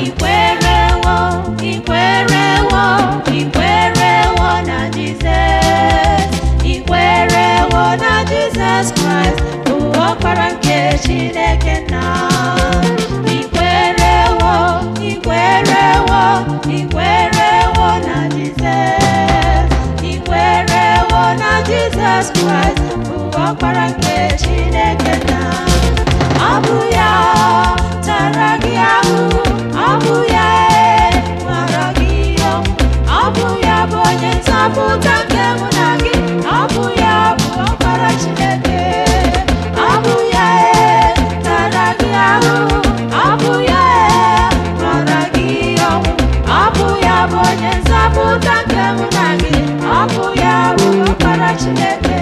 Ikwerewo, ikwerewo, ikwerewo na Jizọs. Ikwerewo na Jizọs Kraịst bụ Ọkpara nke Chineke nna. Ikwerewo, ikwerewo, ikwerewo na Jizọs. Ikwerewo na Jizọs Kraịst bụ Ọkpara nke Chineke nna. Ọ bụ ya tara gị ahụhụ, ọ bụ ya mara gị ọnwụ, ọ bụ ya bụ onye nzọpụta nke mụ na gị, ọ bụ ya bụ Ọkpara Chineke. Ọ bụ ya tara gị ahụhụ, ọ bụ ya mara gị ọnwụ, ọ bụ ya bụ onye nzọpụta nke mụ na gị, ọ bụ ya bụ Ọkpara Chineke.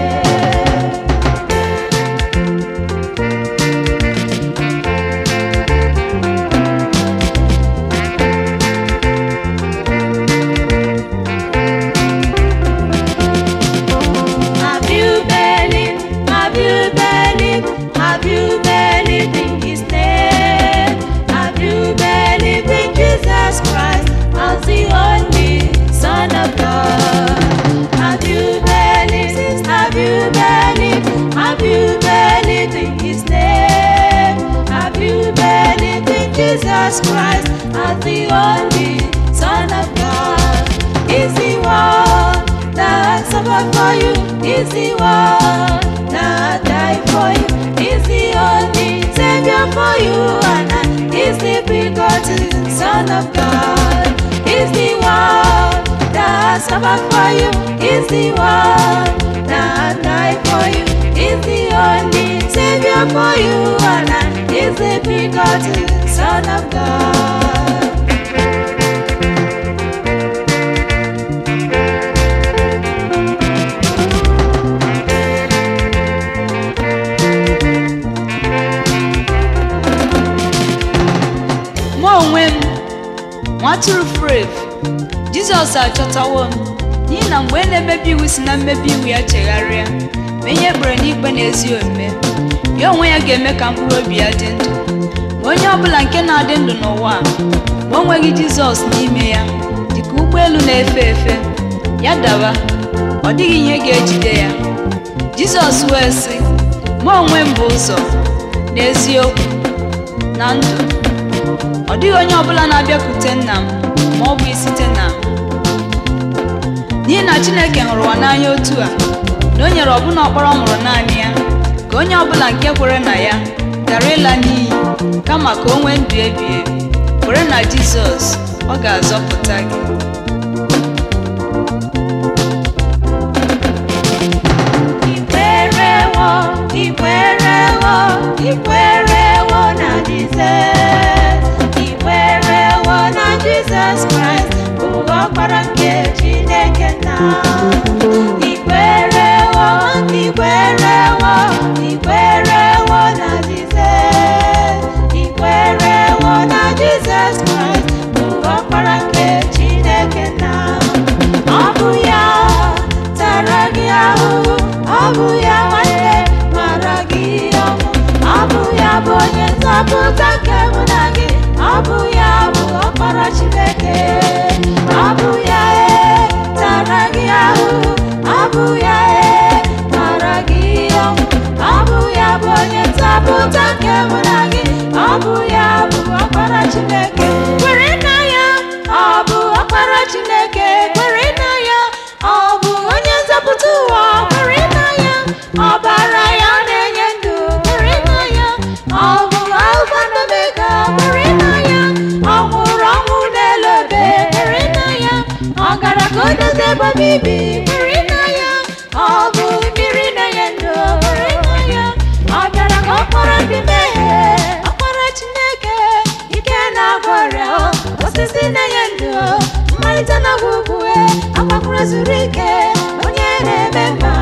Have you believed? Have you believed? Have you believed in His name? Have you believed in Jesus Christ as the only Son of God? Have you believed? Have you believed? Have you believed in His name? Have you believed in Jesus Christ as the only Son of God? Is the one that suffered for you, is the one that died for you, is the only Savior for you and I, is the begotten Son of God, is the one that suffered for you, is the one that died for you, is the only Savior for you and I, is the begotten Son of God. Mụ onwe m, nwa atụrụ furu efu, Jizọs achọtawo m, n'ihi na mgbe na-emebi iwu si na mmebi iwu ya chegharịa, ma ihe ekpere n'ikpe na ezi omume, ya onwe ya ga-eme ka mkpụrụ obi ya dị ndụ. Ma onye ọbụla nke na-adị ndụ n'ụwa a, ma o nweghị Jizọs n'ime ya, dịka ụgbọelu na-efe efe, ya dawa, ọ dịghị ihe ga-ejide ya. Jizọs wee sị, mụ onwe m bụ ụzọ, na eziokwu, na ndụ. Ọ dịghị onye ọbụla na-abịakwute nna m ma ọ bụ site na m. N'ihi na Chineke hụrụ ụwa n'anya otu a, na o nyere ọbụna ọkpara ọ mụrụ naanị ya, ka onye ọbụla nke kwere na ya ghara ịla n'iyi, kama ka o nwee ndụ ebighị ebi. Kwere na Jizọs, ọ ga-azọpụta gị. Ikwerewo, ikwerewo, ikwerewo na Jizọs. Ikwerewo na Jizọs Kraịst bụ Ọkpara nke Chineke nna. Ikwerewo, ikwerewo, ikwerewo na Jizọs. Ikwerewo na Jizọs Kraịst bụ Ọkpara nke Chineke nna. Ọ bụ ya tara gị ahụhụ, ọ bụ ya nwanne mara gị ọnwụ, ọ bụ ya bụ onye nzọpụta nke mụ na gị, ọ bụ ya bụ Ọkpara Chineke. Ọ bụ ya tara gị ahụhụ, ọ bụ ya mara gị ọnwụ, ọ bụ ya bụ onye nzọpụta nke mụ na gị, ọ bụ ya bụ Ọkpara Chineke. Kwere na ya, ọ bụ Ọkpara Chineke. Kwere na ya, ọ bụ onye nzọpụta ụwa. Kwere na ya, ọbara ya na-enye ndụ. Kwere na ya, ọ bụ Alfa na Omega. Kwere na ya, ọ nwụrụ ọnwụ n'elu obe. Kwere na ya, ọ gara ka o dozie ebe obibi. Kwere na ya, ọ bụ mmiri na-enye ndụ. Kwere na ya, ọ bịara ka ọ kpọrọ ndị mmehie. Ọkpara Chineke, ike na-agwọ ọrịa, osisi na-enye ndụ, mmalite na ọgwụgwụ, akpakwuru zuru ike, onye na-eme mma.